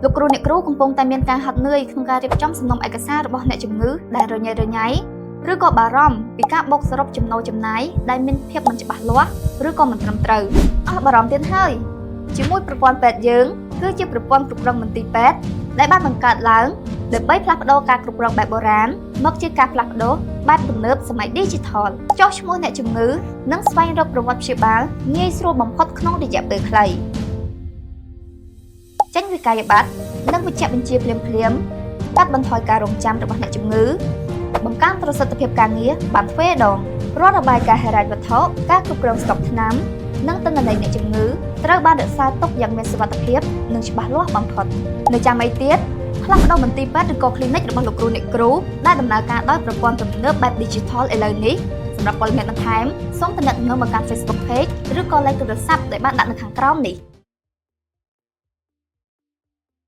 លោកគ្រូអ្នកគ្រូកំពុងតែមានការហត់នឿយក្នុងការរៀបចំសំណុំឯកសាររបស់អ្នកជំងឺដែលរញ៉េរញ៉ៃឬក៏បារម្ភពីការបូកសរុបចំណូលចំណាយដែលមានភាពមិនច្បាស់លាស់ឬក៏មិនត្រឹមត្រូវអស់បារម្ភទៀតហើយជាមួយប្រព័ន្ធពេទ្យយើងគឺជាប្រព័ន្ធគ្រប់គ្រងមន្ទីរពេទ្យដែលបានបង្កើតឡើងដើម្បីផ្លាស់ប្ដូរការគ្រប់គ្រងបែបបុរាណមកជាការផ្លាស់ប្ដូរបែបទំនើបសម័យ Digital ចុះឈ្មោះអ្នកជំងឺនិងស្វែងរកប្រវត្តិព្យាបាលងាយស្រួលបំផុតក្នុងរយៈពេលខ្លីចេញវិក័យប័ត្រនិងវិជ្ជបញ្ជាភ្លាមៗកាត់បន្ថយការរងចាំរបស់អ្នកជំងឺ បង្កើនប្រសិទ្ធភាពការងារបានទ្វេដងរាល់របាយការណ៍ហិរញ្ញវត្ថុការគ្រប់គ្រងស្តុកថ្នាំនិងទិន្នន័យអ្នកជំងឺត្រូវបានរក្សាទុកយ៉ាងមានសុវត្ថិភាពនិងច្បាស់លាស់បំផុតនៅចាំអីទៀតផ្លាស់ប្ដូរមន្ទីរពេទ្យឬក៏ clinic របស់លោកគ្រូអ្នកគ្រូដែលដំណើរការដោយប្រព័ន្ធទំនើបបែប Digital ឥឡូវនេះសម្រាប់ព័ត៌មានបន្ថែមសូមទំនាក់ទំនងមកកាន់ Facebook Page ឬក៏លេខទូរស័ព្ទដែលបានដាក់នៅខាងក្រោមនេះ។